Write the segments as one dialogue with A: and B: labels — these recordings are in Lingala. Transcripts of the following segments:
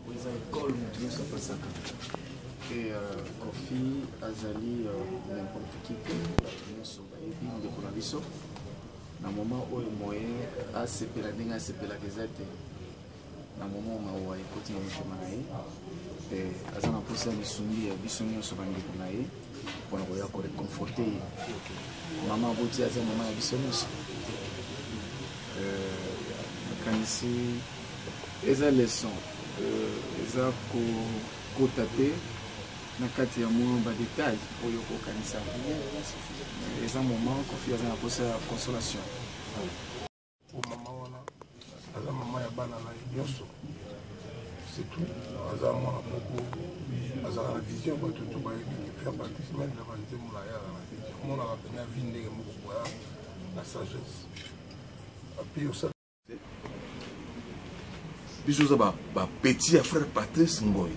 A: Eza école moto nyonso apasaka e Kofi azali n'importe qui te. Bato nyonso bayebi ndeko na biso. Na moment oyo, moyen asepela ndenge asepelaka eza te. Na moment mawa ekoti na motema na ye, aza na mposa ya lisungi ya biso nyonso, bandeko na ye, mpona koya koréconforter ye. Mama aboti, aza mama ya biso nyonso. Nakanisi eza leçon, eza kokota te na kati ya mwa badétail oyo kokanisa. Eza moment Kofi aza na mposa ya consolation.
B: Po mama wana aza mama ya bana na ye nyonso, c'est tout. Aza mwana moko azalaka na vision. Bato to bayebi frère Patrice, même na banzembo na ye aza na vision, amonaka mpena vie ndenge moko boya na sagesse api osala.
C: Biso oza bapetits ya frère Patrice Ngoi.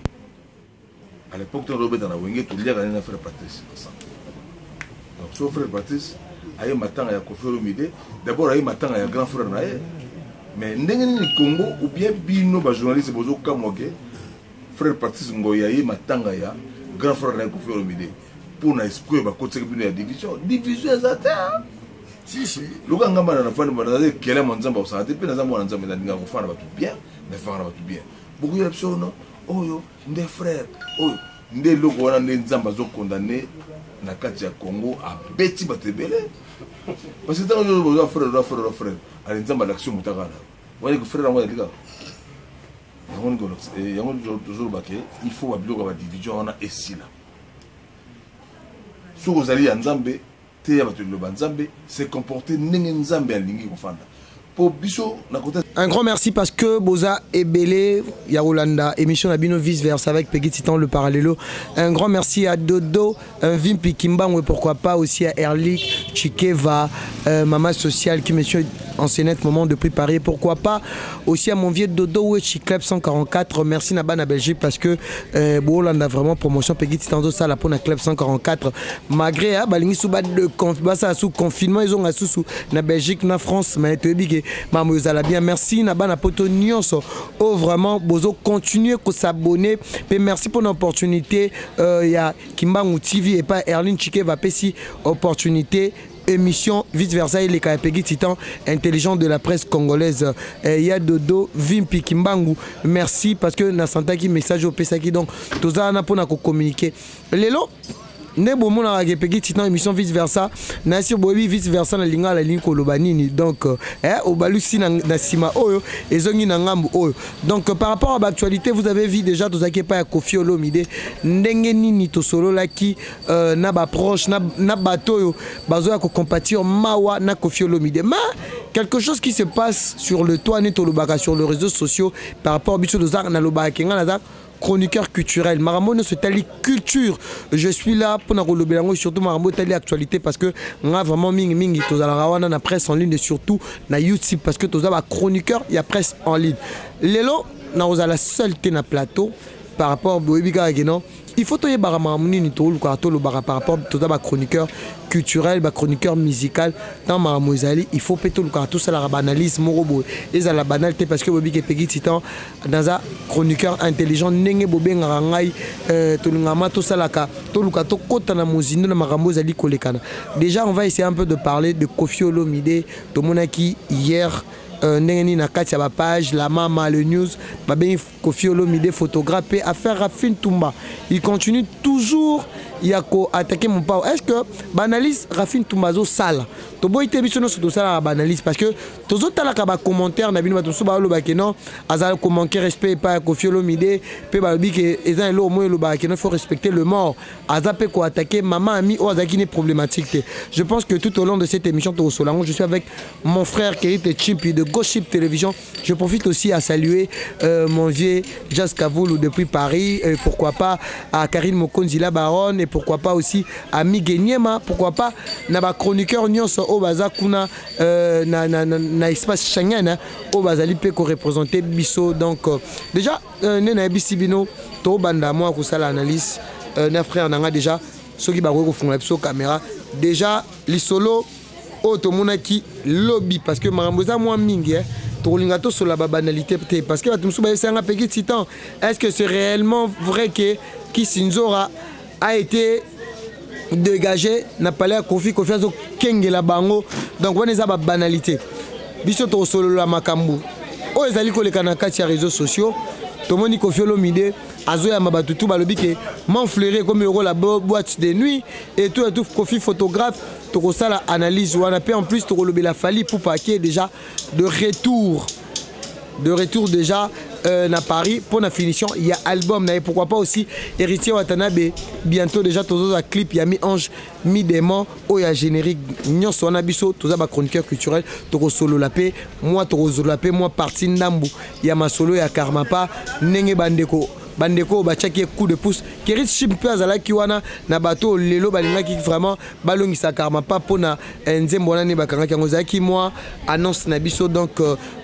C: À l'époque, ntango tobeta na Wenge, toliaka nde na frère Patrice ensemble. Donc so frère Patrice aye matanga ya Kofi Olomide, d'abord aye matanga ya grand frère na ye. Mais ndenge nini Congo ou bien bino bajournaliste bozokamwa ke frère Patrice Ngoi aye matanga ya grand frère na ye Kofi Olomide? Mpo na esprit oyo bakotisaki bino ya division. Division eza te.
B: Si, si.
C: Loka ngamba na nafandi, naza ekelemo Nzambe akosala te. Mpe naza mwana Nzambe, nalingaka kofanda bato bien, nafaka na bato bien. Bokoyela biso no oyo nde frère, oyo nde eloko wana nde Nzambe azocondamner na kati ya Congo. Abeti bato ebele parce que ntango nyonso boza frère, oza frère, oza frère. Ale, Nzambe alakisi yo moto akala wana frère yango azali kaka yango. Yango tozoloba ke il faut babiloko ya badivision wana esila. Soki ozali ya Nzambe te, ya bato liloba Nzambe, se comporter ndenge Nzambe alingi kofanda mpo biso na kota.
D: Un grand merci parce que Boza Ebele, Yarolanda, émission na bino Vice Versa avec Peggy Titan, le parallélo. Un grand merci à Dodo, un Vimpi Kimbangu et pourquoi pas aussi à Erlik, Chikeva, Mama Sociale qui me suit en ce net moment depuis Paris. Pourquoi pas aussi à mon vieux Dodo Wechi Club 144. Merci na bana Belgique parce que Bolanda vraiment promotion Peggy Titan ça la pour la Club 144. Malgré hein, balingi sous de sous confinement, ils ont sous na Belgique, na France, mais toyebi ke makambo ezala bien. Merci na bana poto nyonso oyo vraiment bozo continuer kos'abonner. Mpe merci pour l'opportunité ya Kimbangu TV epai Erlin Chike bapesi opportunité émission Vice Versa eleka ya Peggy Titan, intelligent de la presse congolaise. Ya Dodo Vimpi Kimbangu, merci parce que nasantaki message opesaki. Donc toza wana mpona kocommuniquer lelo nde bomonaka ke Peggy Titan, émission Vice Versa nasi boyebi vice versa na lingala alingi koloba nini. Donc obalusi na nsima oyo ezongi na ngambu oyo. Donc par rapport à baactualité, vous avez vu déjà, tozalaki epai ya Kofi Olomide, ndenge nini tosololaki na baproche na bato oyo bazoya kocompatir mawa na Kofi Olomide. Mais quelque chose qui se passe sur le toit, nde tolobaka sur les réseaux sociaux par rapport biso toza nalobaka ke nga naza chroniqueur culturel. Makambo nyonso etali culture, je suis là mpona kolobela yango, surtout makambo etali actualité, parce que nga vraiment mingimingi tozalaka wana na presse en ligne et surtout na YouTube, parce que toza bachroniqueur ya presse en ligne. Lelo nakozala seul te na plateau par rapport boyebi kaka ke non, il faut toyebaka makambo nini tolukaka tolobaka par rapport toza bachroniqueur culturel, bachroniqueur musical. Ntango makambo ezali, il faut mpe tolukaka tosalaka baanalyse moko boye, ezala banal te, parce que boyebi ke Peggy Titan naza chroniqueur intelligent ndenge bobengaka ngai. Tolingama tosalaka, toluka tokɔta na mozindo na makambo ezali kolekana. Déjà, on va essayer un peu de parler de Kofi Olomide. Tomonaki hier ndenge nini na kati ya bapage la mama le news babengi Kofi Olomide photographe. Mpe affaire Rafine Tumba, il continue toujours ya koattaquer Mopao. Est ce que baanalyse Rafine Tumba azosala, toboyi te, biso nyonso tosalaka baanalyse, parce que tozotalaka bacommentaire na bino. Bato mosusu balobake non, azala komanquer respect epai ya Kofi Olomide, mpe balobi ke eza eloko moko elobaka ke non, faut respecter le mort. Aza mpe koattaquer mama ami oyo azalaki ne problématique te. Je pense que tout au long de cette émission tokosola yango. Je suis avec mon frère Kerite Chimpi de Gossip Télévision. Je profite aussi à saluer mon vieux Jazz Kavoulou depuis Paris, et pourquoi pas à Karine Mokonzi la baronne, et pourquoi pas aussi à Miguel Niema, pourquoi pas na ba chroniqueur nyonso oyo baza kuna na espace Schengen, hein, oyo bazali mpe koreprésenter biso. Donc déjà nde nayebisi bino, tobanda mwa kosala analyse na frère na nga. Déjà soki bakoki kofungola biso caméra, déjà lisolo oyo tomonaki lobi, parce que makambo eza mwa mingi, eh. Tokolinga tosolola babanalité te, parce que bato mosusu bayebisanga: Peki Titan, est ce que c'est réellement vrai que Kisinzora a été dégagé na palais ya Kofi? Kofi azokengela bango. Donc wana eza babanalité. Biso tokosolola makambo oyo ezali koleka na kati ya réseaux sociaux. Tomoni Kofi Olomide azoyamba bato tu, balobi ke Montfleury ekomi lokola boîte de nuit et tout et tout. Kofi photographe, tokosala analyse wana mpe. En plus, tokolobela Fally Ipupa qui est déjà de retour déjà na Paris pour la finition. Il y a album na, pourquoi pas aussi Héritier Watanabe, bientôt déjà tozozwa clip ya Mi Ange Mi Démon oyo ya générique. Nyonso wana, biso toza bachroniqueur culturel, tokosolola mpe mwa, tokozolola mpe mwa partie ndambu ya masolo ya Karmapa, ndenge bandeko oyo batiaki ye coup de pouce. Kerit Chip mpe azalaki wana na bato oyo lelo balingaki vraiment balongisa Karmapa mpona nzembo wana nde bakangaki yango. Ezalaki mwa annonce na biso. Donc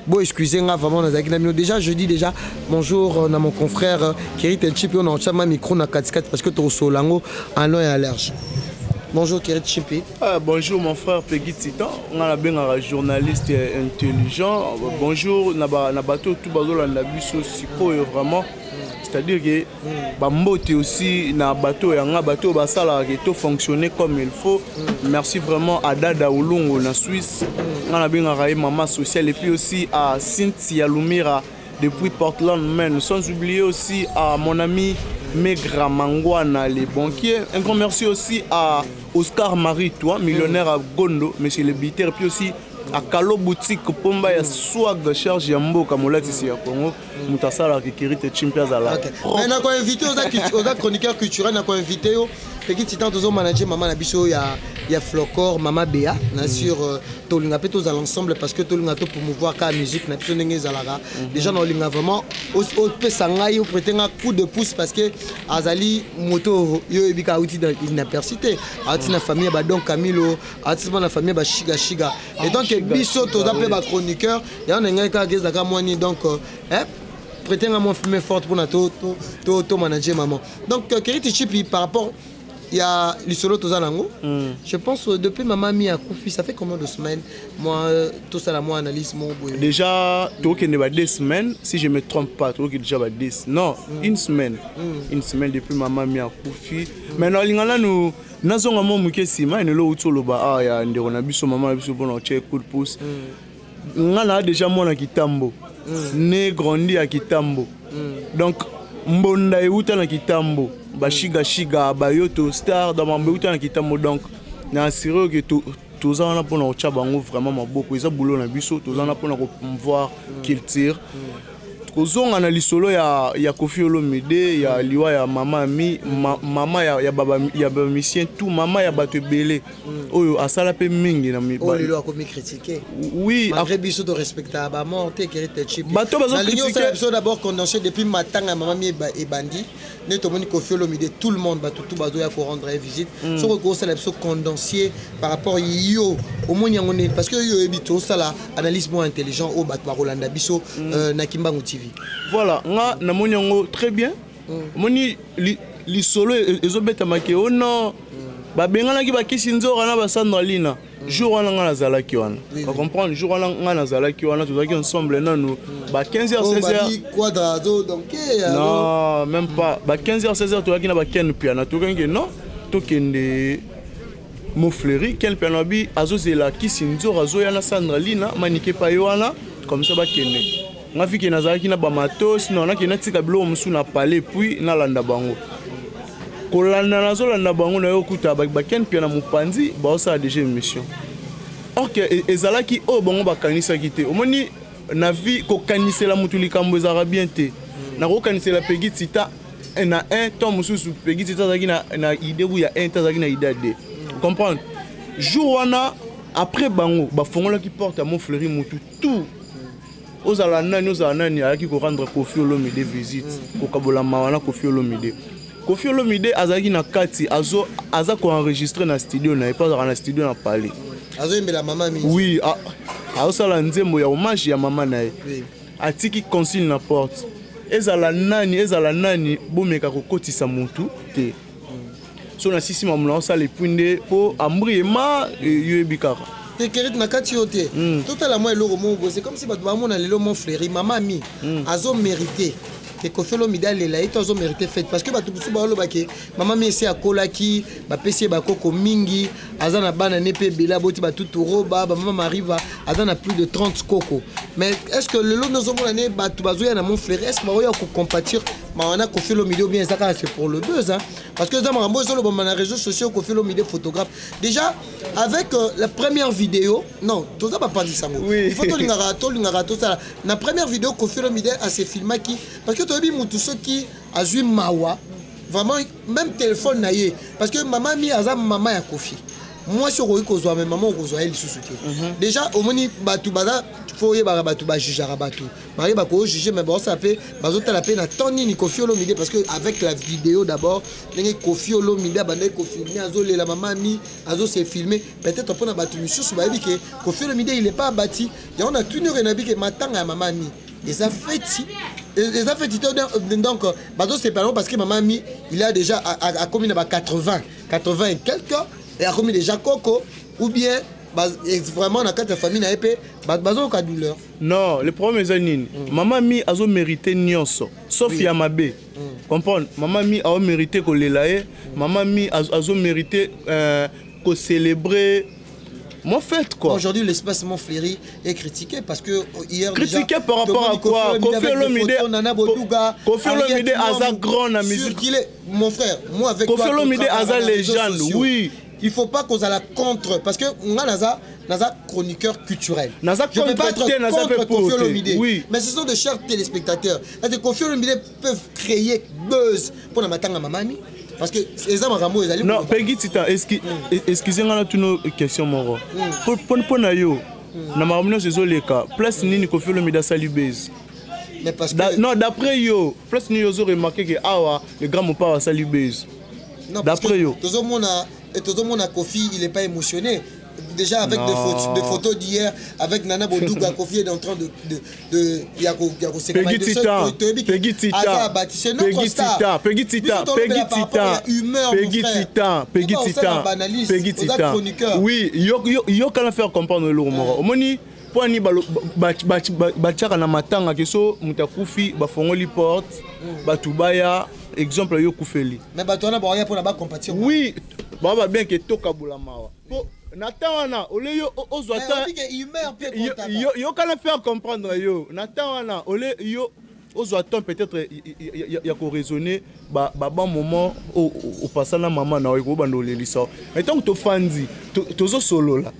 D: bo excuse nga vraiment, nazalaki na bino déjà. Je dis déjà bonjour na mon confrère Kerit Chip oyo na otya ma micro na katikati parce que tokosolola yango en long et à large. Bonjour Kerit Chimpi.
E: Ah, bonjour mon frère Peggy Titan, on a bien un journaliste intelligent. Bonjour na ba na bato tout bazolanda biso sikoyo vraiment. C'est-à-dire que bambote aussi na bato yanga, bato basalaka to fonctionner comme il faut. Merci vraiment à Dada Ulungo na Suisse. On a bien un maman sociale et puis aussi à Cynthia Lumira depuis Portland, Maine. Sans oublier aussi à mon ami Megra Mangwana, les banquiers. Un grand merci aussi à Oscar Marie, toi, millionnaire à Gondo, monsieur le Biter, et puis aussi à Kalo Boutique, Pomba ya Swag, charge ya mboka, molatisi ya Congo, moto asalaka Kerite Chimpi azala.
D: Ok. Mais nako invité oza chroniqueur culturel, nako invité yo Peki Titan. Tozomanager mama na biso ya Flocor, mama Bea na sur tolinga mpe tozala ensemble parce que tolinga to promouvoir kaka musique na biso ndenge ezalaka déjà. Na olinga vraiment opesa ngai, oprêter nga coup de pouce parce que azali moto yo oyebi kaka, auti inaperçu te, auti na famille ya badon Camilo, auti mpo na famille ya bashigashiga. Et donc biso toza mpe bachroniqueur yango na ngai kaka ezalaka mwani. Donc prêter nga mwa main forte mpona to manager maman. Donc Keriti Chipi, par rapport ya lisolo toza nango, je pense depuis mama Mi akufi, ça fait combien de semaines? Moi tosala mwa analyse mo boye.
E: Déjà tokende ba 2 semaines si je me trompe pas. Tokende déjà ba deux, non, une semaine, une semaine depuis mama Mi akufi. Mais nalinga nanu nazonga mwa moke nsima. Enelo outi oloba awa ya ndeko na biso, mama na biso, mpona otie coup de pouce. Nga na déjà mwana Kitambo, né grandi ya Kitambo. Donc mbonda euta na Kitambo, bashigashiga, bayoto star dans mambo euta na Kitambo. Donc na assuré ke toza wana mpona kotya bango vraiment maboko. Eza boulot na biso, toza wana mpona kopromouvoir culture. Kozonga na lisolo ya Kofi Olomide, ya liwa ya mama Mi, mama ya bamusicien tout, mama ya bato ebele oyo asala mpe mingi na
D: Oyo lelo akomi critiqué.
E: Oui.
D: Malgré biso torespectaka bamort te, Kerite Chipi.
E: Bato bazo
D: Nalingi
E: critiquer.
D: osala biso d'abord condensé depuis matanga ya mama Mi ebandi nde tomoni Kofi Olomide, tout le monde, bato tu bazoya korendre ye visite. Soki okosala biso condensier par rapport yo omoni yango ndeni, parce que yo oyebi tosala analyse moko intelligent oyo bato bakolanda biso na Kimbangu TV.
E: Voilà, nga namoni yango très bien. Omoni lisolo ezobetamaki o non, babenganaki bakisi nzoka na basandra lina. Jour wana nga nazalaki wana. Bacomprendre, jour wana nga nazalaki wana, tozalaki ensemble nanu ba 15 heures, 16 heures.
D: Quadra azo donc.
E: Non, même pas ba 15 heures, 16 heures, tozalaki na baken piana. Tokenge non, tokende Mofleri. Ken piano abi azozela kisi nzoka azoya na Sandra Lina manike pa ye wana, comme ça bakende. Nga fike nazalaki na bamatos non, nakende natika biloko mosusu na palais, puis nalanda bango. Kolanda, nazolanda bango, na yo okuta baken pia na mopanzi baosala déjà émission. Or que ezalaki oyo bango bakanisaki te. Omoni, na vie, kokanisela motu likambo ezalaka bien te. Nakokanisela Pegi Tita na un temps mosusu, Pegi Tita azalaki na idée bu ya 1 te, azalaki na idée ya 2. Comprendre, jour wana après bango bafongolaki porte ya Montfleury, motu tout, ozala nani, ozala nani, ayaki korendre Kofi Olomide visite, kokabola mawa na Kofi Olomide. Kofi Olomide azalaki na kati, aza koenregistre na studio na ye, mpo azalaka na studio na palais.
D: Azoyembela mama Mi.
E: Oui, azosala nzembo ya hommage ya mama na ye. Atiki consigne na porte: ezala nani, ezala nani, bomeka kokotisa motu te. So na sisi mamu na osala, et puis nde mpo ambriema, yoyebi kaka.
D: Te, Kerit, na kati yo te. Totala mwa eloko moko boye, c'est comme si bato bamona lelo Mont Fleury, mama Ami azo mérité ke Koffi Olomide alela ye to azo mérité fête, parce que bato mosusu baoloba ke mama Mi esi akolaki, bapesi ye bakoko mingi, aza na bana ne mpe ebele, aboti batutu roba, bamama Mariva, aza na plus de 30 koko. Mais est ce que lelo nozomona ne bato bazoya na Mont Fleury, est ce que baoya kocompatir mawana Koffi Olomide ou bien eza kaka c'est pour le buzz, hein? Parce que eza makambo ezolobama na réseaux sociaux, Koffi Olomide photographe déjà avec la première vidéo. Non, toza bapanzisa yango. Il faut tolingaka tosala na première vidéo, Koffi Olomide ase filmaki, parce que toyebi mutu soki azwi mawa vraiment, même téléphone na ye, parce que mama Mi aza mama ya Koffi. Mwasi okoki kozwa, me mama okozwa ye lisusu te. Déjà omoni bato baza, fo oyebaka bato bajugeaka, bato bayeba kojuge, mais baosala mpe, bazotala mpe na temps nini Koffi Olomide, parce que avec la vidéo d'abord, ndenge Koffi Olomide abandaki kofilme, azolela mama Mi, azose filme, peut-être mpona bato misusu bayebi ke Koffi Olomide, il est pas abati yango. Na tuni oyo, nayebi ke matanga ya mama Mi eza feti, eza feti te. Donc bazosepela yango parce que mama Mi, il a déjà akomi na ba 80, 80 et quelque, et akomi déjà koko, ou bien vraiment na kati ya famille na ye mpe bato bazoyoka douleur.
E: Non, le problème eza nini? Mama Mi azomérite nyonso sauf ya mabe. Comprendre, mama Mi azomérite kolela ye, mama Mi azomérite kocélébrer mon fête, quoi.
D: Aujourd'hui, l'espace Montfleury est critiqué parce que hier
E: Critiqué
D: déjà,
E: par rapport à quoi? Koffi Olomide,
D: Nana Boduga,
E: Koffi Olomide aza grand na musique.
D: Mon frère, moi avec
E: Koffi Olomide aza légende, oui.
D: Il faut pas qu'on soit contre, parce que nga naza chroniqueur culturel.
E: Naza
D: Je peux pas être
E: naza
D: contre Koffi Olomide.
E: Oui.
D: Mais ce sont de chers téléspectateurs. Parce que Koffi Olomide peuvent créer buzz pour la matanga mamami. Parce que eza makambo ezali.
E: Non, Peggy Titan, excusez nga, natuna question moko. Mpo na yo, na makambo nyonso ezoleka, place nini Koffi Olomide asali buzz?
D: Mais parce que
E: Non, d'après yo, place nini ozo remarquer ke awa le grand mopao asali buzz?
D: Non, parce
E: D'après
D: que
E: yo.
D: Tozomona Koffi, il est pas émotionné. Déjà avec
E: Non.
D: des photos d'hier avec Nana Boduga, Koffi est en train de yako
E: Peggy Titan, Peggy Titan, Peggy Titan, Peggy Titan, Peggy Titan, Peggy Titan, Peggy Titan, Peggy Titan. Oui, yo yo yo kana faire comprendre eloko moko. Omoni mpo ani batiaka na matanga ke so moto akufi, bafongoli porte, bato baya. Exemple, yo okufeli.
D: Mais bato wana baoya mpona bacompatir.
E: Oui, baba bien ke tokabola mawa. Po na temps wana ole yo ozwa temps yo kana faire comprendre yo, na temps wana ole yo ozwa temps peut-être ya koraisonner ba moment opasa na mama na yo, ekobanda olelisa. Mais ntango tofandi, tozosolola,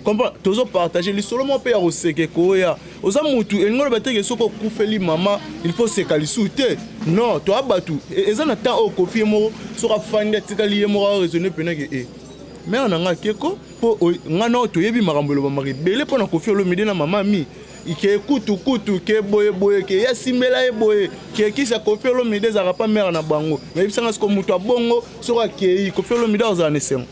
E: comprendre, tozopartage lisolo moko mpe ya koseka, koya oza mutu elingi oloba teke soki okufeli mama, il faut seka lisusu te. Non, toya bato eza na temps oyo Koffi ye moko soki afandi, atikali ye moko, araisonne pena ke e mare na nga akeko, mpo nga na oyo toyebi makambo elobamaka ebele mpo na Koffi Olomide na mama Mi, ke kutu kutu ke boye boye, ke ye asimbela ye boye, ke kisa Koffi Olomide ezalaka pa mare na bango. Nayebisanga siko moto abongo soki akei, Koffi Olomide azala na esengo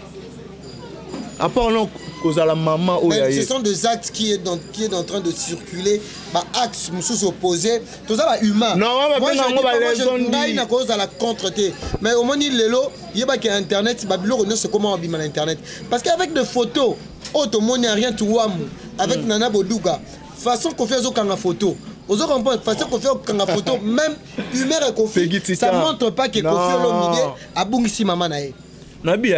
E: à part non kozala mama oyo ya
D: Ce
E: ye.
D: sont des actes qui est en train de circuler, ba actes mosusu opposé, toza ba humain.
E: Non, wana babenga yango ba leçon.
D: Ngai nakozala contre te, mais omoni lelo yebaki ya internet, babiloko nyonso ekoma babima na internet, parce que avec des photos oyo tomoni ya rien tuwamu avec Nana Boduga, façon Koffi azokanga photo, ozo comprendre, façon Koffi okanga photo, même humeur ya Koffi,
E: Peggy
D: ça
E: Titan.
D: montre pas que
E: Non.
D: Koffi Olomide abungisi mama na ye.
E: Nabi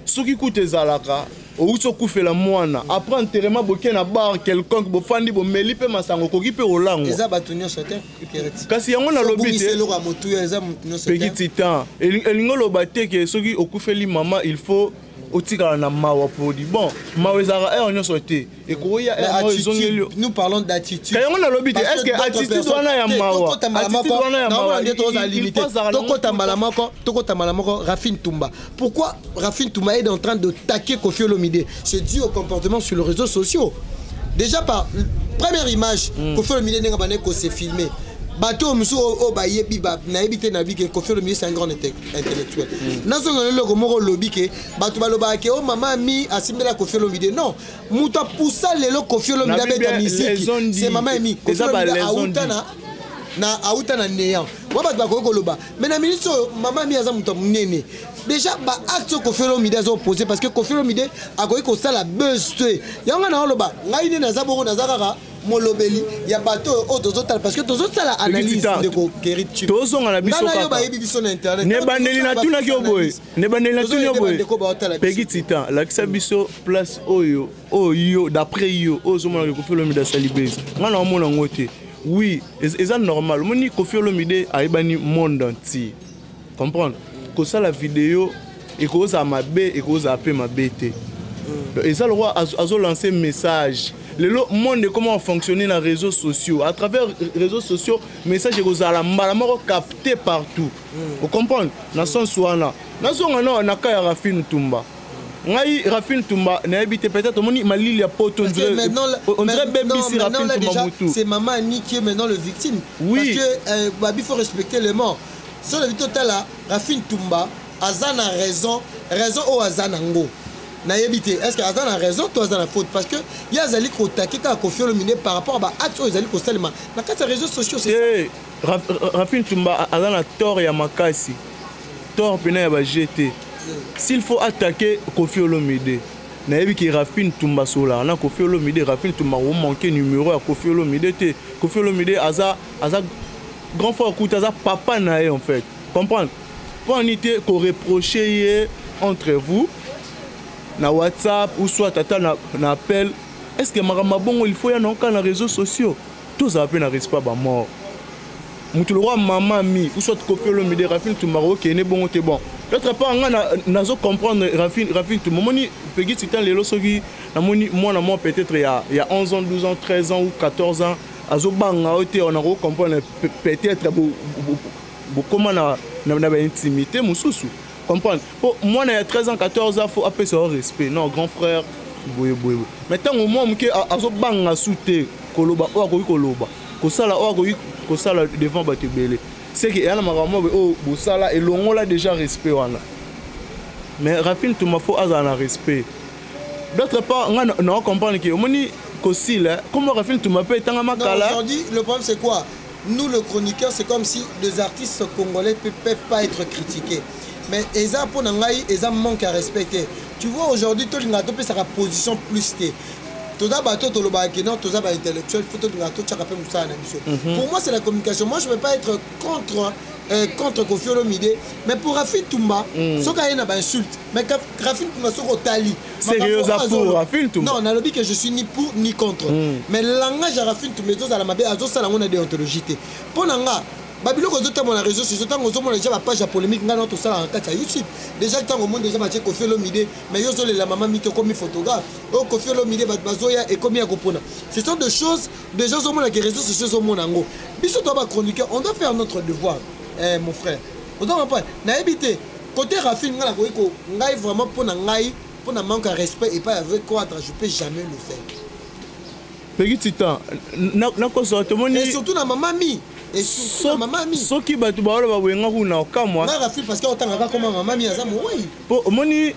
E: soki kuta ezalaka outi okufela mwana, après enterrement boke na bar quelconque, bofandi, bomeli mpe masango, okoki mpe kolangwa.
D: Eza bato nyonso te, Kereti.
E: Kasi yango nalobi
D: Obungisi
E: te.
D: eloko ya motuya, eza motu nyonso
E: Pegi
D: te.
E: Titan, elingi oloba te ke soki okufeli mama, il faut otikala na mawa. Produit bon, mawa ezalaka heure nyonso te, ekoya
D: Mais
E: heure moko ezongeli yo.
D: attitude, nous parlons d'attitude.
E: Ka yango nalobi te, est-ce que attitude wana ya mawa, attitude wana ya mawa,
D: nde tozala
E: il
D: limité.
E: faut azala nango.
D: Tokota mbala moko Rafine Tumba. Pourquoi Rafine Tumba est en train de taquer Koffi Olomide? C'est dû au comportement sur les réseaux sociaux. Déjà par première image, Koffi Olomide ndenge bandeki kose filmer, bato oyo mosusu oyo bayebi, nayebi te, nayebi ke Koffi Olomide, c'est un grand intellectuel. Nazonga na eloko moko, olobi ke bato balobaka ke o mama Mi asimbela Koffi Olomide. Non, moto apusa lelo Koffi Olomide
E: Nabi
D: abeta
E: bien,
D: misiki,
E: les
D: c'est mama Mi. Koffi
E: eza ba
D: Olomide
E: les
D: auta
E: on
D: na Na auta na néant. Wa bato bakoki koloba. Mais na minute oyo mama mi aza moto ya monene. Déjà ba acte oyo Koffi Olomide azo poser, parce que Koffi Olomide akoki kosala buzz te. Yango nga na oloba, ngai nde naza bongo, naza kaka molobeli ya bato oyo oyo tozotala, parce que tozosala analyse, ndeko Kerit Chip.
E: Tozonga na biso.
D: Nga na yo
E: kaka.
D: Bayebi biso na internet.
E: Nebandeli natunaki yo boye, nebandeli natuni yo boye.
D: Bandeko baotala biso.
E: Pegi Titan, lakisa biso place oyo oyo yo, d'après yo, oyo ozomonaka Kofi Olomide asali buzz. Nga na omona yango te. Oui, eza normal. Omoni, Kofi Olomide ayebani monde entier, comprendre? Kosala video ekozala mabe, ekozala mpe mabe te. Donc, eza lokwa azolancer message. Lelo monde comment fonctionner na réseaux sociaux, à travers réseaux sociaux message ekozala mbala moko capté partout. Ocomprendre? Na sens wana nazonga na ka ya Rafine Tumba. Ngai Rafine Tumba nayebi te, peut-être omoni malili ya poto, on
D: Parce que
E: dirait
D: maintenant,
E: on dirait
D: non,
E: bebisi
D: maintenant,
E: Rafine
D: là,
E: Tumba
D: déjà,
E: mutu.
D: c'est maman Annie qui est maintenant le victime.
E: Oui.
D: Parce que, bah, il faut respecter les morts. Sur le total, là, Rafine Tumba, aza na raison, raison oyo aza nango. Nayebi te, est-ce que aza na raison to aza na faute? Parce que ye azali koattaquer kaka Koffi Olomide par rapport à baacte oyo ezali kosalema na kati ya réseaux sociaux, c'est ça?
E: Te, Rafine Tumba aza na tort ya makasi, tort mpena ya baje te. S'il faut attaquer Kofi Olomide, nayebi ke Rafine Tumba solaka na Kofi Olomide. Rafine Tumba omanke numéro ya Kofi Olomide te. Kofi Olomide aza grand frère, kuta aza papa na ye en fait, comprendre? Mpo ani te koreproche ye entre vous na WhatsApp ou soit ata na appel? Est ce que makambo bongo il faut ya naoka na réseaux sociaux? Tozala mpe na respect ya bamort. Moto lokwa mama mi ou soit Kofi Olomide, Rafine Tumba okende bongo te. Bon, d'autre part, nga nazo comprendre Rafine Tumba. Omoni, Pegi Titan, lelo soki namoni mwana mwa peut-être ya 11 ans, 12 ans, 13 ans ou 14 ans azobanga oyo te, on akocomprendre peut-être bokóma na baintimité mosusu, comprendre? Mpo mwana ya 13 ans, 14 ans, faut apesa yo respect. Non, grand frère, boye boye boye. Mais ntango mwa moke azobanga su te koloba oyo akoki koloba, kosala oyo akoki kosala devant bato ebele, c'est que eya na makambo moko oyo bosala elongola déjà respect wana. Mais Rafine Tuma faut azala na respect. D'autre part, nga na comprendre ke omoni kosila comme Rafine Tuma mpe etangama
D: Non,
E: kala.
D: aujourd'hui, le problème, c'est quoi? Nous, le chroniqueur, c'est comme si les artistes congolais ne peuvent pas être critiqués. Mais eza pour ngai, eza manque à respecter. Tu vois, aujourd'hui, tout le monde a sa position plus T. Toza bato tolobaka ke non, toza baintellectuel, faut tolinga totiaka mpe mosala na biso. Pour moi, c'est la communication. Moi, je peux pas être contre Kofi Olomide, mais pour Rafine Tumba, soki aye na bainsulte, mais Rafine Tumba, soki otali
E: Sérieux,
D: makambo oyo
E: pour Rafine Tumba?
D: Non, nalobi que je suis ni pour ni contre, mais langage ya Rafine Tumba ezozala mabe, azosala yango na déontologie te. Mpo na nga, babiloko ezotambola na réseau sociaux, ntango ozomona déjà bapage ya polémique, ngai na tosala na kati ya YouTube déjà, ntango omoni déjà batie Kofi Olomide, mais yo ozolela mama mito, ekomi photographe oyo Kofi Olomide, bato bazoya, ekomi ya kopona. Ce sont des choses déjà ozomonaka réseaux sociaux, ozomona yango. Biso to bachroniqueur, on doit faire notre devoir, eh, mon frère, ozo comprendre? Nayebi te, côté Rafine, ngai nakoki ko ngai vraiment, mpo na ngai, mpo na manque ya respect epai avec Quadra, je peux jamais le faire.
E: Pegi Titan, nakozwa tomoni.
D: Et surtout na mama mi, et surtout na mama mi.
E: Soki bato baoloba boye, nga kuna okamwa.
D: Nga Rafine, parce que otangaka koma mama mi aza mowei.
E: Mpo omoni,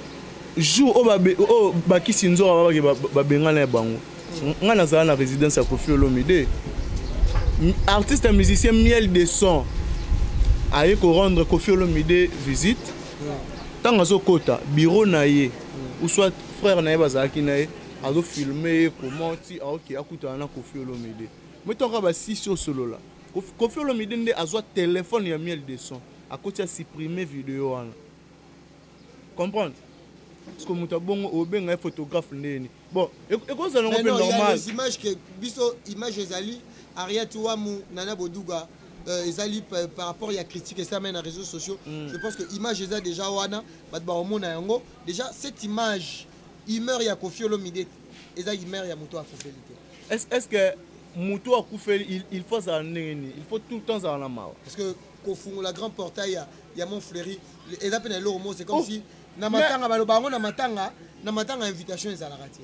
E: jour oyo bakisi nzoka babaki babengana ya bango, nga nazala na résidence ya Kofi Olomide. Artiste ya musicien Miel de Son aye korendre Kofi Olomide visite. Ntango azokota bureau na ye, ou soit frère na ye bazalaki na ye, azofilme ye comment ti aoke akutana na Kofi Olomide. Motonga basisi osolola, Kofi Olomide nde azwa telefone ya Miel de Son, akoti asupprime video wana, comprendre? Parce que moto abongo obenga ye photographe ndeni, bon, ekozala yango mpe normal.
D: Les images que biso, image ezali Ariat Wamu, Nana Boduga, ezali par rapport ya critique esalama na réseaux sociaux. Je pense que image eza déjà wana, bato bakomona yango déjà. Cette image, humeur ya Kofi Olomide eza humeur ya moto akufeli te.
E: Est ce que moto akufeli, il faut azala ndenge nini? Il faut tout le temps azala na mawa?
D: Parce que kofungola grand portail ya Montfleury eza mpe na eloko moko, c'est comme
E: Oh.
D: si na matanga baloba yango, na matanga invitation ezalaka te.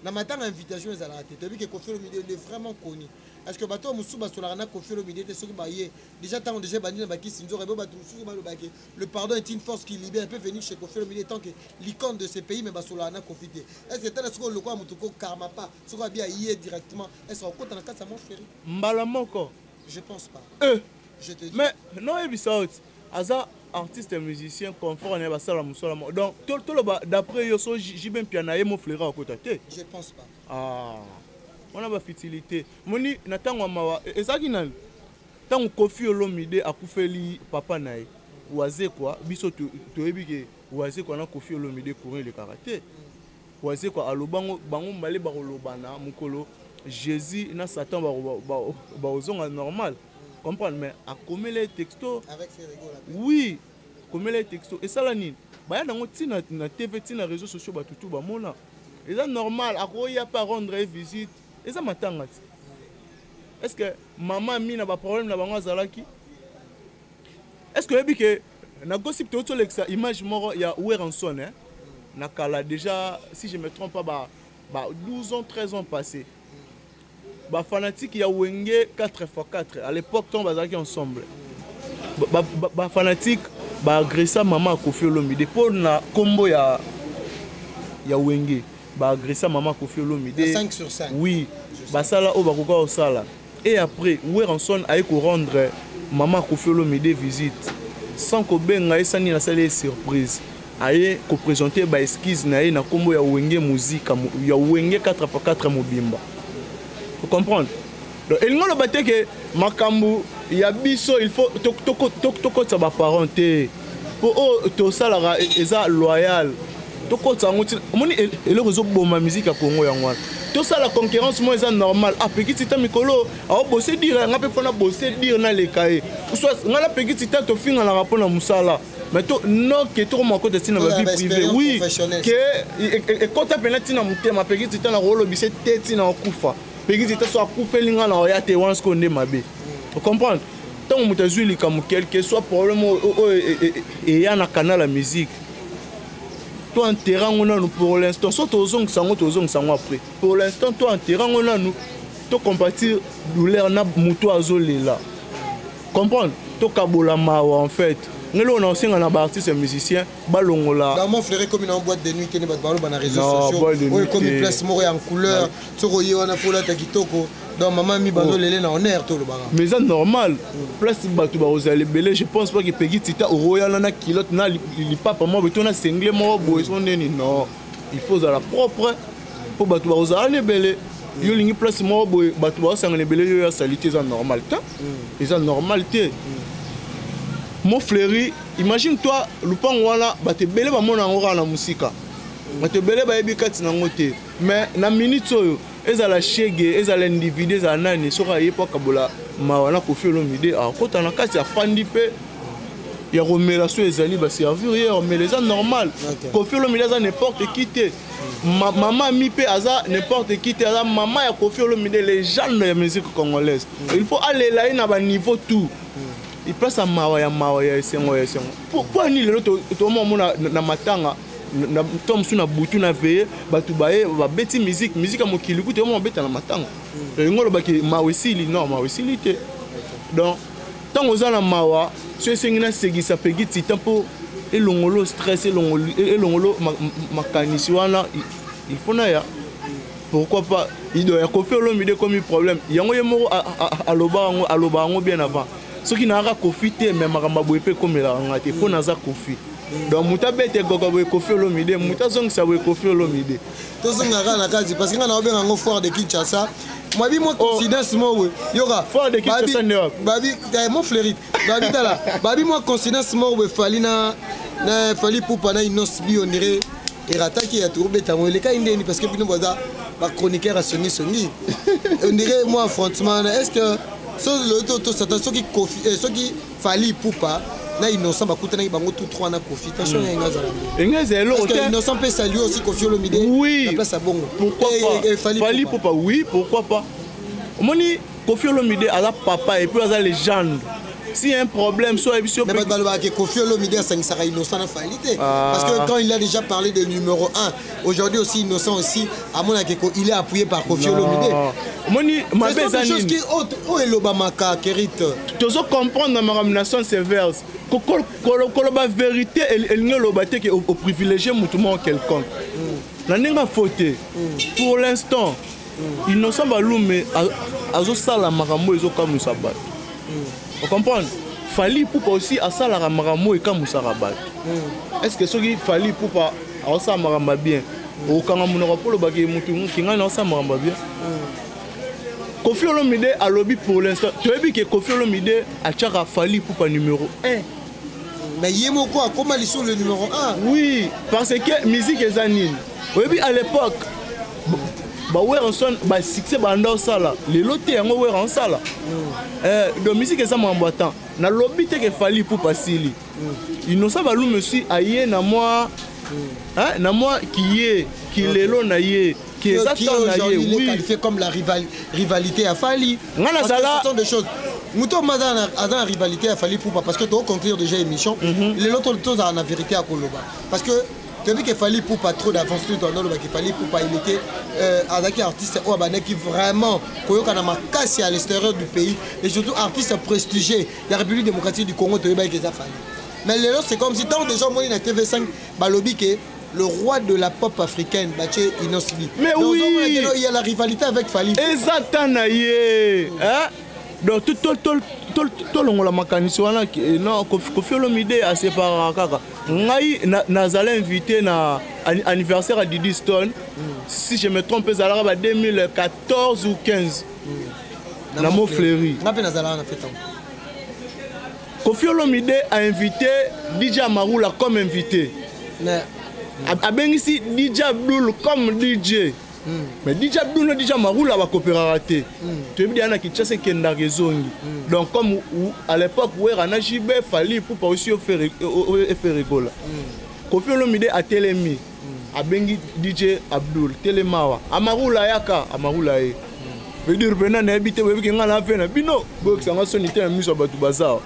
D: Na matanga invitation ezalaka te. Toyebi ke Kofi Olomide, il est vraiment connu. Parce que bato mosusu basolaka na Kofi Olomide te, soki baye déjà, ntango déjà ebandi na bakisi nzoka ebo, bato mosusu balobake le pardon est une force qui libère, peut venir chez Kofi Olomide tant que l'icône de ce pays, mais basolaka na Kofi te. Est ce que tala soki olokola moto ko karma pas, soki abi aye directement, est ce que okota na kati ya Montfleury?
E: Mbala moko.
D: Je pense pas.
E: Je te dis. Mais non, oyebisa yo ti aza artiste musicien confort na ye, basala mosala moko. Donc toloba d'après yo, so JB Mpiana ye, Moflera akota te?
D: Je pense pas.
E: Ah, wana bafutilité. Moni na ntango ya mawa ezalaki nani? Ntango Kofi Olomide akufeli papa na ye Wazekwa, biso toyebi ke Wazekwa na Kofi Olomide courant elekaka te. Wazekwa alobango, bango mbale bakolobana mokolo Jésus na Satan bakozonga normal, comprendre. Mais akomela ye texto.
D: Avec Ferrigo.
E: Oui, komela ye texto esala nini? Baya nango ntina na TV, ntina réseaux sociaux, bato tu bamona. Eza normal, akoya mpe arendre ye visite. Eza matanga ti. Est ce que mama mi na baproblème na bango azalaki? Est ce que oyebi ke na gossip toyoti olekisa image moko ya Werrason, hein? Na kala déjà, si je me trompe pas, ba 12 ans, 13 ans passé, bafanatique ya Wenge 4x4 à l'époque, ntango bazalaki ensemble, bafanatique baagressa mama ya Kofi Olomide mpo na nkombo ya Wenge. Baagressa mama Kofi Olomide.
D: 5 sur 5.
E: Oui, basala oyo bakoka kosala. Et après, Werrason aye korendre mama Kofi Olomide visite sans kobenga ye, sani nasali ye surprise. Aye koprésente baexcuse na ye na nkombo ya Wenge Muzika, ya Wenge 4x4 mobimba. Comprendre? Donc elingi oloba te ke makambo ya biso, il faut tokotisa baparent te, mpo oyo tosalaka eza loyal. Tokotisa yango ntina omoni eloko ezoboma musique ya Congo yango wana. Tosala concurrence moko eza normal. Apeki tita mikolo aobose dire, nga mpe mpona bose dire naleka ye. Soit nga napeki tita, tofinganaka mpona mosala, mais to noke tokoma kota ntina ba vie privée. Oui, ke ekota mpena ntina motema. Apeki tita na kolobisa te ntina okufa. Peki tita so akufeli, nga na oya te. Wana sikoyo nde mabe, ocomprendre? Ntango moto azwi likambo, quelque soit problème oyo eya na canal ya musique, to enterre yango nanu pour l'instant. So tozongisa yango, tozongisa yango après. Pour l'instant, to enterre yango nanu, to compatir douleur na moto azolela, comprendre? Tokabola mawa. En fait, ngai eloko na osenga na baartiste musicien, balongola.
D: Dans mon frère, comme une boîte de nuit, kene bato baloba na réseaux sociaux, oyo ekomi place moko ya couleur. Soki oye wana, fo olata kitoko. Donc mama mi bazolele na honneur, tolobaka.
E: Mais eza normal, place bato bakozala ebele. Je pense pas ke Peki Tita oroyana na culotte na lipapa moko boye to na singlet moko boye so ndeni. Non, il faut ozala propre mpo bato bakozala na ebele. Yo olingi place moko boye, bato baosangana ebele, yo ya sali te, eza normal te, eza normal te. Mont Fleury, imagine toi, lupango wana, bato ebele bamona yango kaka na mosika, bato ebele bayebi kati nango te. Mais na minute oyo, ezala shege, ezala individu, ezala nani, soki aye mpo akabola mawa na Kofi Olomide, akota na kati, afandi mpe ya komela. So ezali baservir ye ya komela, eza normal. Kofi Olomide aza n'importe qui te. Mama mi mpe aza n'importe qui te. Aza mama ya Kofi Olomide, légende ya musique congolaise. Il faut alela ye na baniveau tout. Place ya mawa ya mawa, ya esengo ya esengo. Po ani lelo tomomona na matanga to mosusu na butu na veye, bato baye babeti musique, musique ya mokili kutu yomo babeta na matanga. Elingi olobaki mawa esili? Non, mawa esili te. Donc ntango oza na mawa, so esengi nasegisa Pegi Titan mpo elongolo stress, elongolo makanisi wana, il faut naya. Pourquoi pas ido ya Kofi Olomide ekomi problème yango? Ye moko aloba yango, aloba yango bien avant. Soki nayaka Kofi te, me makambo ya boye mpe ekomelaka nga te, mpo naza Kofi. Donc moto abete ekoka boye Kofi Olomide, moto azongisa boye Kofi Olomide.
D: Tozonga kaka na kati, parce que nga na obenga yango foire de Kinshasa. Mwabi mwa coïncidence mo boye, yoka.
E: Foire de Kinshasa nde wapi?
D: Babi mo Fleury, babi tala, babi mwa coïncidence moko boye, Fally na Fally Pupa na Innoss'B, on dirait erataki ya tokobeta yango elekai ndeni, parce que bino boza bachroniqueur ya songisongi. On dirait mwa affrontement wana, est ce que so lelo tosata soki Kofi, soki Fally Pupa na Innocent bakutanaki bango tous trois na Kofi, tension ya enga azala?
E: Enga ezala eloko te.
D: Innocent mpe salue aussi Kofi Olomide.
E: Oui.
D: Na place ya bongo.
E: Pourquoi pas Fally Pupa? Oui, pourquoi pas? Omoni, Kofi Olomide aza papa et puis aza légende. S'il y a un problème, soit
D: mais bato balobaka ke Kofi Olomide asangisaka Innocent na Fally te, parce que quand il a déjà parlé de numéro 1, aujourd'hui aussi Innocent aussi amonaka ko il est appuyé par Kofi Olomide.
E: Omoni, mabe eza
D: nini? Oyo elobamaka, Kerit.
E: Tozo comprendre na makambo na sens inverse. Koloba vérité elingi oloba te ke oprivilégie motu moko quelconque na ndenge afo te. Pour l'instant, Innocent Balume azosala makambo ezokamwisa bato. Ocomprendre, Fally Ipupa aussi asalaka makambo oyo ekamusaka bato. Est ce que soki Fally Ipupa aosala makambo ya bien, okokanga monoko mpo olobaki motu kingani aosala makambo ya bien? Koffi Olomide alobi, pour l'instant toyebi ke Koffi Olomide atiaka Fally Ipupa numéro 1.
D: Mais ye moko akóma lisusu le numéro 1.
E: Oui, parce que musique eza nini? Oyebi, à l'époque baWerrason basuccès banda osala lelo te, yango Wera osala. Donc musique eza makambo ya temps. Nalobi te ke Fally Ipupa asili. Innocent Balume aussi aye na mwa, hein, na mwa kiye kilelo na ye qui eza
D: temps na ye. Oui, qualifié comme la rivalité à Fally.
E: Nga nazala
D: Ce sont des choses, moto aza na rivalité ya Fally Ipupa, parce que toconclure déjà émission lelo, tozala na vérité ya koloba, parce que toyebi ke Fally Ipupa trop d'avance. Tout tondolobaki Fally Ipupa, il était azalaki artiste oyo abandaki vraiment koyokana makasi à l'extérieur du pays et surtout artiste prestigieux ya République démocratique du Congo. Toyebaki eza Fally, mais lelo c'est comme si ntango déjà omoni na TV5 balobi ke le roi de la pop africaine batie Innoss'B.
E: Mais
D: Donc,
E: oui.
D: ozomona ke il y a la rivalité avec Fally.
E: Eza ta na ye, hein? Donc tolongola makanisi wana non, Koffi Olomide aseparaka kaka. Ngai nazala invité na anniversaire ya Didi Stone, si je me trompe ezalaka ba 2014 ou 15, na Mont-Fleury.
D: Nga mpe nazalaka na fête yango.
E: Koffi Olomide a invité DJ Amarula comme invité.
D: Mais
E: Abengisi DJ Abdul comme DJ, mais DJ Abdul na DJ Amarula bakopéraka te. Toyebi deya na Kinshasa ekendaka ezongi. Donc comme à l'époque Wera na JB, Fally Ipupa aussi Ferre Gola, Koffi Olomide atelemi, abengi DJ Abdul: "Telema awa, Amarula yaka." Amarula ye veut dire mpena nayebi te, boyebi ke ngai na fe na bino, boyokisanga soni te na miso ya bato baza.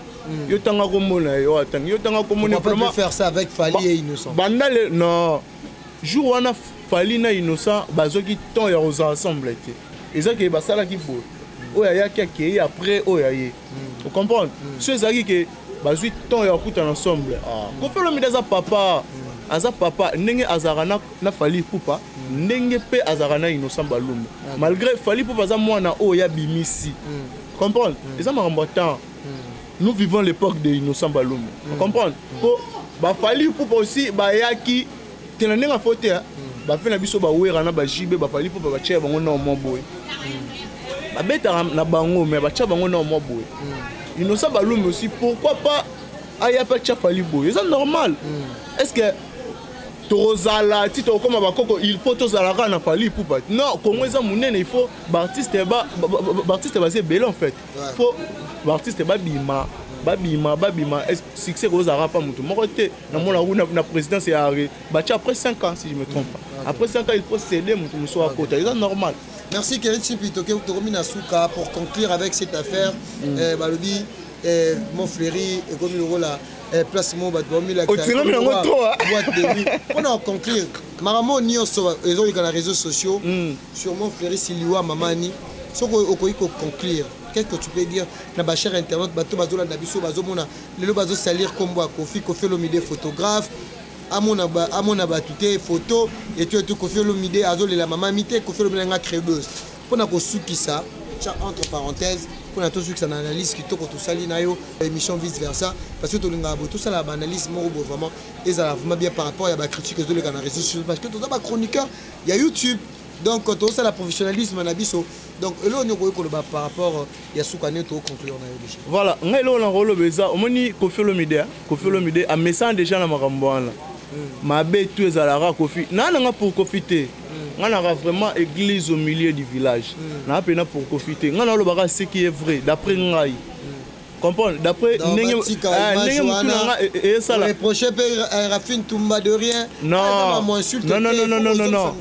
E: Yo tanga komona ye oyo atangi, yo tanga komona.
D: Pourquoi pas faire ça avec Fally et Innocent?
E: Banda le non jour wana, Fally na Innocent bazwaki temps ya kozala ensemble te. Eza ke basalaki boye, oyo ayaki akei, après oyo aye. Ocomprendre, so ezalaki ke bazwi temps ya kokutana ensemble. Koffi Olomide aza papa, aza papa ndenge azalaka na Fally Ipupa, ndenge mpe azalaka na Innocent Balume, malgré Fally Ipupa aza mwana oyo abimisi. Comprendre, eza makambo ya temps. Nous vivons l'époque de Innocent Balume. Comprendre, po baFally Ipupa aussi bayaki te na ndenge afo te. Bafe na biso baWera na baJB, baFally Ipupa batia bango na mwa boye, babetaka na bango, mais batia bango na mwa boye. Innocent Balume aussi, pourquoi pas aya mpe atia Fally boye? Eza normal. Est ce que tokozala ti tokokóma bakoko, il faut tozala kaka na Fally Ipupa? Non, Congo eza monene, il faut baartiste baza ebele. En fait, faut baartiste babima, babima, babima. Succès kozalaka pa motu moko te. Namona kuna na présidence ya are batia après 5 ans, si je me trompe pas, après 5 ans il faut céder, motu mosusu akota, eza normal.
D: Merci Kerry Chipi, tokomi na suka. Pour conclure avec cette affaire, balobi Mont-Fleury ekomi lokola place moko bato
E: Otirami yango trop, hein?
D: Boîte de nuit. Mpona conclure, makambo nyonso ezoleka na réseaux sociaux sur Mont-Fleury, siliwa mamani, soki okoki koconclure, qu'est-ce que tu peux dire na bachers internautes, bato bazolanda biso, bazomona lelo bazosalir nkombo ya Koffi, Koffi Olomide photographe amona amona bato te, photo etu etu, Koffi Olomide azolela mama mi te, Koffi Olomide anga crebeuse? Mpona kosukisa, tia entre parenthèse, mpona tosukisa na analyse kitoko tosali na yo, émission vice versa, parce que tolingaka boye tosala baanalyse moko boye vraiment ezala vraiment bien par rapport ya bacritique ezoleka na réseaux sociaux, parce que toza bachroniqueur ya YouTube, donc tozosala professionnalisme na biso. Donc eloko nini okoki koloba par rapport ya suka nini toconclure na yo déjà?
E: Voilà, ngai eloko na koloba eza, omoni Koffi Olomide, Koffi Olomide amesana déjà na makambo wana mabe tu ezalaka. Koffi naa nanga pour Koffi te, ngai naka vraiment église au milieu du village, naa mpena pour Koffi te. Ngai nalobaka ce qui est vrai d'après ngai, comprendre, d'après ndenge ndenge motu na nga esala.
D: Reproche mpe Rafine Tumba de rien.
E: Non, non, non, non, non, non, non,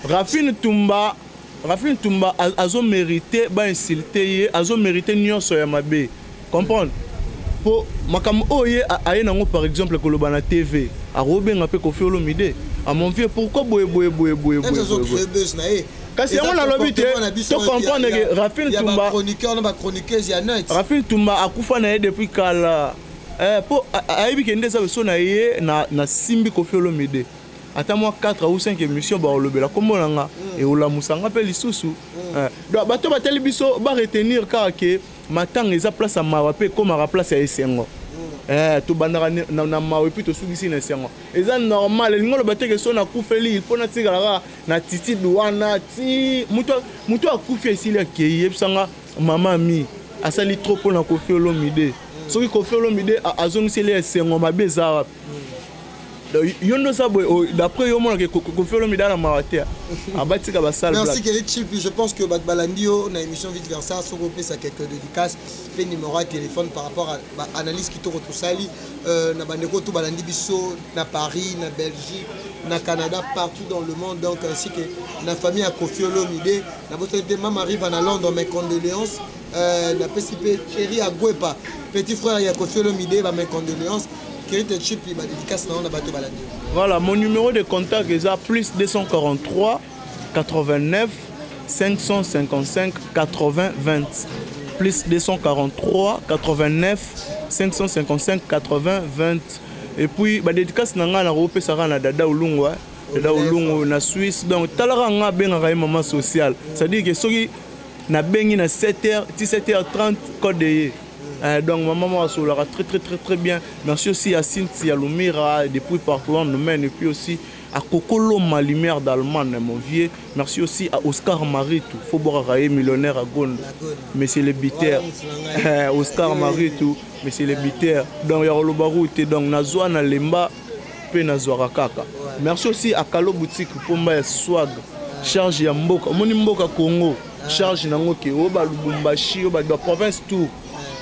E: Rafine Tumba, Rafine Tumba azomérite bainsulte ye, azomérite nyonso ya mabe. Comprendre, mpo makambo oyo ye aye nango, par exemple koloba na TV, akobenga mpe Koffi Olomide: "À mon vieux, pourquoi boye boye boye boye
D: boye?"
E: Kasi yango nalobi te, tocomprendre ke Rafine Tumba, Rafine Tumba akufa na ye depuis kala, mpo ayebi ke nde eza beso na ye nasimbi Koffi Olomide ata mwa 4 ou 5 émission, bakolobela nkombo na nga, eolamusa nga mpe lisusu. Donc bato batali biso baretenir kaka ke Matanga eza place ya mawa mpe ekomaka place ya esengo. Tobandaka na mawa et puis tosukisi na esengo, eza normal. Elingi oloba te ke so nakufeli, il faut natikala kaka na attitude wana ti moto akufi esili akei. Yebisanga, mama mi asali trop mpona Kofi Olomide. Soki Kofi Olomide azongiseli esengo, mabe eza wapi? Yo nde oza boye, d'après yo omonaka Kofi Olomide ana mawa te, abatika basale.
D: Merci Kelly Chipi. Je pense que bato balandi yo na émission Vice Versa. Soki opesa quelques dédicaces mpe numéro ya téléphone par rapport à baanalyse kitoko tosali na bandeko to balandi biso na Paris, na Belgique, na Canada, partout dans le monde, donc ainsi que na famille ya Kofi Olomide. Nabosani te Mama Riva na Londres, mes condoléances. Napesi mpe Thierry Agwepa, petit frère ya Kofi Olomide, ba mes condoléances. Kerite Chipi, badédicace na yo na bato balandi.
E: Voilà, mon numéro de contact est plus 243 89 555 80 20. Plus 243 89 555 80 20. Et puis, bah, dédicace na nga na kopesaka na Dada Olungu, Dada Olungu na Suisse. Donc, talaka nga abengaka ye maman sociale. C'est-à-dire que soki nabengi na 7h, 17h30, code de ye. Donc maman moi asolaka très très très très bien. Merci aussi à Cynthia Lumira depuis Portland, Maine, et puis aussi à Kokoloma Lumière d'Allemagne, mon vieux. Merci aussi à Oscar Maritou, faut boire millionnaire à Gonde, monsieur le Biter, Oscar Maritou, monsieur le Biter. Donc ya koloba te, donc nazwa na lemba mpe nazwaka kaka. Merci aussi à Kalo Boutique Pomba ya Swag, charge ya mboka. Omoni mboka Congo, charge nango ke oyo balubumbashi, oyo baprovince, tout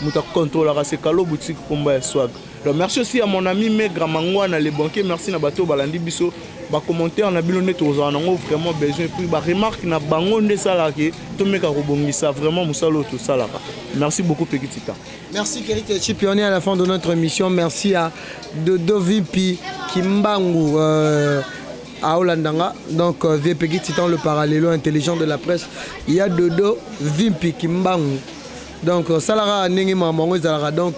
E: moto akontrolaka, c'est Kalo Boutique Pomba ya Swag. Donc merci aussi à mon ami Megra Mangwana le banquier. Merci na bato balandi biso. Bacommentaire na bino nde tozala nango vraiment besoin, puis baremarque na bango nde esalaka tomeka kobongisa vraiment mosala oyo tosalaka. Merci beaucoup, Peki Tita.
D: Merci Kerite Chipi, on est à la fin de notre émission. Merci à Dodo Vipi Kimbangu à Olandanga. Donc VPG Titan, le parallélo intelligent de la presse. Il y a Dodo Vimpi Kimbangu. Donc salara ndenge mamango ezalaka. Donc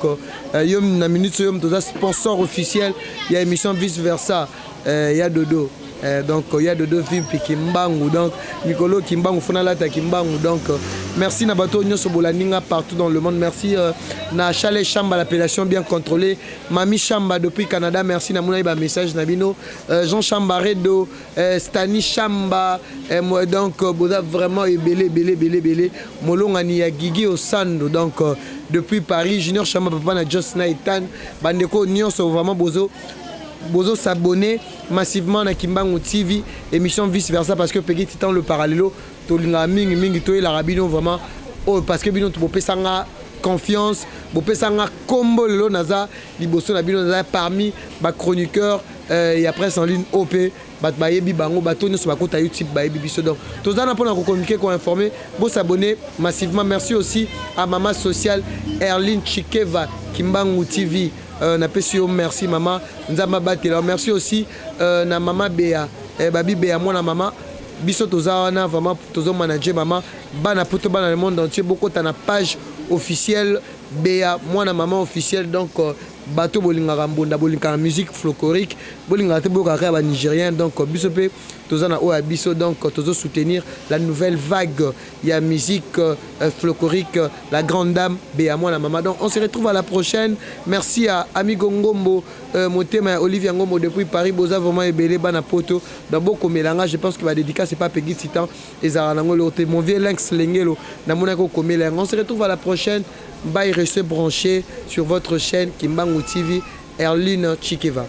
D: yo na minute oyo toza sponsor officiel ya émission Vice Versa, ya Dodo. Donc ya Dodo Vimpi Kimbangu. Donc mikolo Kimbangu fona lata Kimbangu. Donc merci na bato nyonso bolandi nga partout dans le monde. Merci na Chalet Chamba, l'appellation bien contrôlée, Mami Chamba depuis Canada. Merci na mona ba message na bino, Jean Chamba Redo, Stani Chamba, donc boza vraiment ebele ebele ebele ebele. Molongani ya Gigi Osando, donc depuis Paris, Junior Chamba, papa na Jos na Ethan. Bandeko nyonso vraiment bozo s'abonner massivement na Kimbangu TV, émission Vice Versa, parce que Peggy Titan le parallélo tolingaka mingi mingi, toyelaka bino vraiment oyo, parce que bino bopesanga confiance, bopesanga kombo. Lelo naza liboso na bino, naza parmi bachroniqueur ya presse en ligne op bato bayebi bango, bato nyonso bakota YouTube bayebi biso. Donc toza na mpona kocommuniquer, koinformer. Bosabonner massivement. Merci aussi à mama sociale Erline Chikeva, Kimbangu TV. Napesi yo merci mama, Nzambe abatela. Merci aussi na mama Bea, babi Bea mwana mama. Biso toza wana vraiment, tozomanager mama bana poto, bana le monde entier. Bokota na page officielle Bea mwana mama officielle. Donc bato bolingaka mbonda, bolingaka musique folklorique, bolingaka te boyokaka ya banigérien. Donc biso mpe toza na oyo ya biso. Donc tozosoutenir la nouvelle vague ya musique folklorique, la grande dame Bea mwana mama. Donc on se retrouve à la prochaine. Merci à Amigo Ngombo, motema ya Olivia Ngombo depuis Paris. Boza vraiment ebele bana poto dans bokomelanga. Je pense que badédicace, c'est pas Peggy Titan, ezalaka nango eloko te. Mon vieux Lynx Lengelo, namonaki okomela yango. On se retrouve à la prochaine. Bye, restez branchés sur votre chaîne Kimbangu TV, Erline Chikeva.